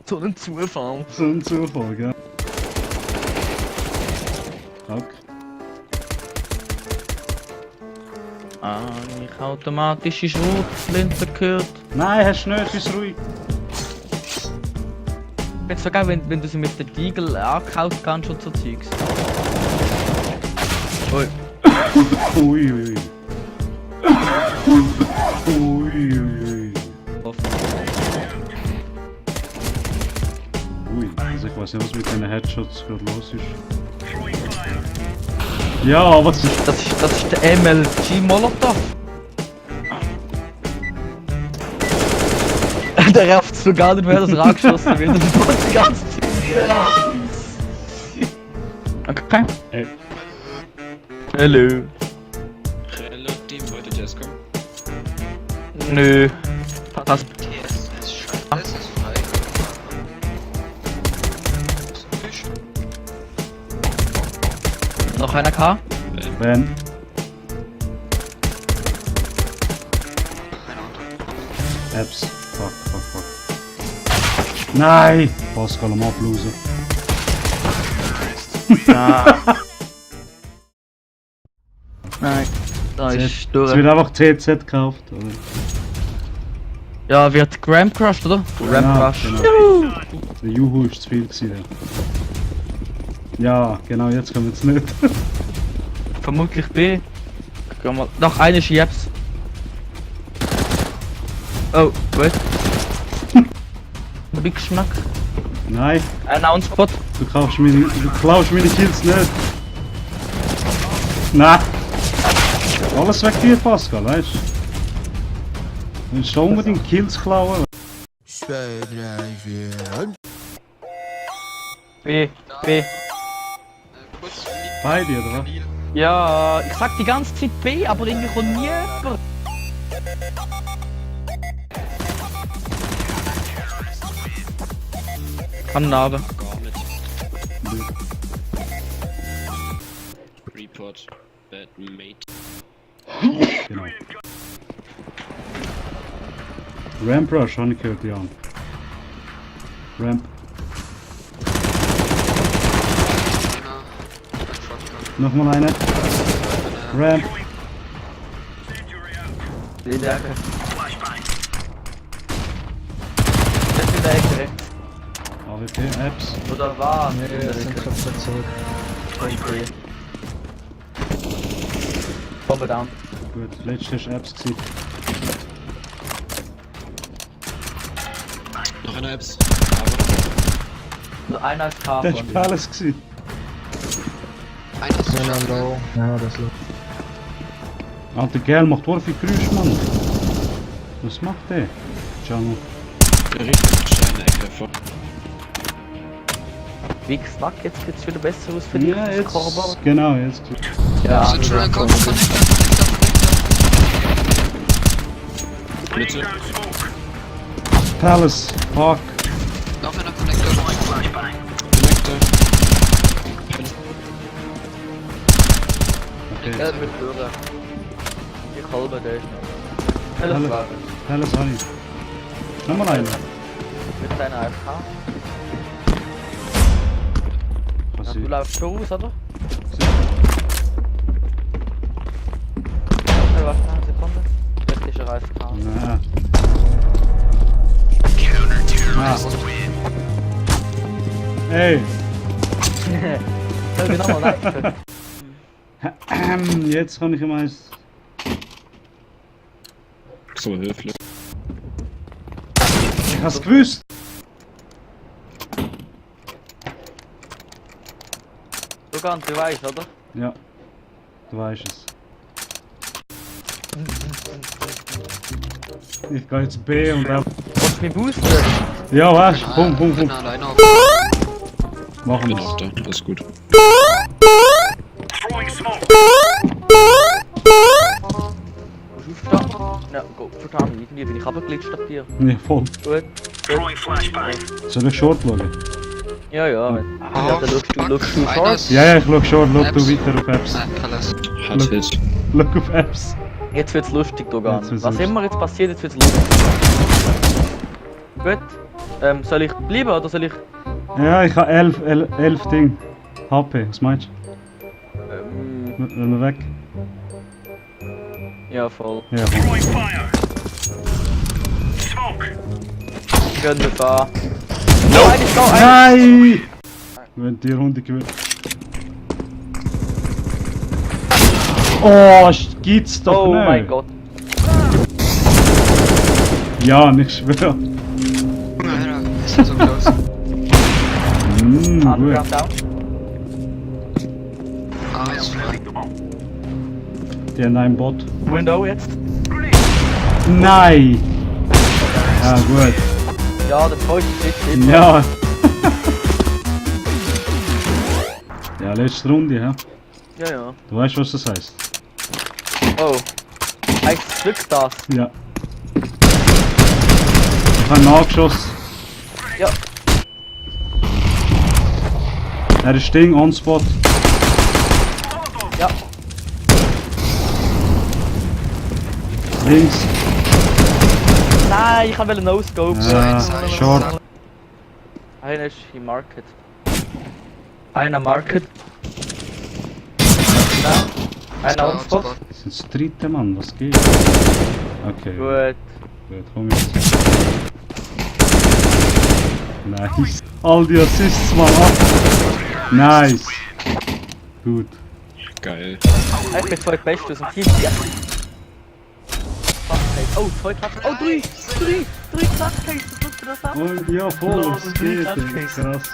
So ein Zufall. So ein Zufall, gell? Okay. Ich automatische Schrotflinte gehört. Nein, hast du nicht, bist ruhig. Jetzt so geil, wenn du sie mit der Diegel angekauft kannst und so Zeugs. Ui. Ui, ui, ui. Ui, ui, ui. Ui, also ich weiß nicht, was mit den Headshots gerade los ist. Ja, was ist... Das ist der MLG Molotov. Der rafft so gar nicht mehr, dass er angeschossen wird. Das macht die ganze Zeit. Okay. Ey. Hallo. Hallo Team, wollt ihr erst kommen? Nö. Passt. TS ist scheiße, es ist frei. Fisch. Noch einer K? Ben. Apps. Fuck, fuck, fuck. Nein! Pascal am Ablosen. Nein. Da ist Es durch. wird einfach CZ gekauft, oder? Ja, wird Ram crushed, oder? Ram crushed. Genau. Der Juhu ist zu viel gewesen. Ja, genau, jetzt kommen wir jetzt nicht. Vermutlich B. Guck mal. Noch eine Schiebs. Oh, wait. Der Big Schnack. Nein, Ein Downspot. du klaust meine Kills nicht. Nein. Alles weg dir, Pascal, weißt du? Du willst da unbedingt Kills klauen. B. B. Kurz Beide, oder was? Ja, ich sag die ganze Zeit B, aber irgendwie kommt nie jemand. Kann Narbe. gar nicht. Report. Bad mate. Genau. Ramp Rush, habe ich gehört, ja. Ramp. Nochmal eine. Ramp. In der Ecke. Das ist in der Ecke rechts. AWP, Apps. Oder war? Nee, wir sind komplett zurück. Okay. Bombe down. Gut, letztes Apps gesehen. Noch eine Apps. Also einer ist K Das von ist dir. alles gesehen. Einer ist Einer low. Ja, das ist low. Alter Kerl macht wohl viel Geräusch, Mann. Was macht der? Jungle. der richtige Steinecke vor. Big Snack, jetzt geht's wieder besser aus für dich. Ja, das jetzt. Korber. Genau, jetzt. Ja, Central Connector. Mitte. Palace, fuck. Noch einer Connector. Connector. Okay, Ja, mit Hörer. Ich halbe den. Hallo. Alles war. Palace habe ich. Nochmal einer. Mit seiner AFK. Was Ja, du läufst schon raus, oder? Ja, warte eine Sekunde. Jetzt ist er AFK. Nein. Ah. Ey. Soll ich nochmal leiten? Jetzt kann ich meist. So höflich. Ich hab's gewusst. Du kannst, du weißt, oder? Ja. Du weißt es. Ich gehe jetzt B und F. Willst du mich boosten? Ja, weißt du? Komm, komm, Bin komm. alleine auf. Machen Bin wir's. auch da, alles gut. Willst du aufstehen? Ja, go, verdammt, irgendwie bin ich runtergeglitscht ab dir. Ja, voll. Gut. Soll ich Short schauen? Ja, ja. Ja, dann schaust du Einer Short. ist- Ja, ja, ich schau Short. Schau du Apps. weiter auf Apps. Nein, Palace. Look. Hat Hit. Schau auf Apps. Jetzt wird's lustig, Dogan. Jetzt wird's Was lustig. immer jetzt passiert, jetzt wird's lustig. Gut. Soll ich bleiben oder soll ich... Ja, ich habe 11 Ding. HP, was meinst du? Wenn wir weg? Ja, voll. Ja, komm. Gönn mir da. Nein, ich kann Nein! Wenn die Runde gewinnt. Oh, gibt's doch Oh nicht. mein Gott. Ja, nicht schwör. Alter, ist ja so close. Gut. Underground down. Ah, ist fly. Die haben einen Bot. Window jetzt. Nein! Ja, gut. Ja, der Post ist Ja. Ja, letzte Runde, ja. Ja, ja. Du weißt, was das heißt. Oh. Heißt wirklich das? Ja. Ich habe nachgeschossen. Ja. Er ist Ding, on spot. Ja. Links. Nein, ich wollte no-scope. Ja, short. Einer ist im Market. Einer Market. Einer on spot. Das ist jetzt der dritte Mann, was geht? Okay, Gut. gut, komm jetzt. Nice. All die Assists mal ab. Nice. Gut. Geil. Ich bin zwei Beste aus dem Team. Ja. Oh, zwei Klatschen. Oh, drei Klatschcases. Drückst du das ab? Und ja, voll, Lol, es drei geht. Klatschcases. Krass.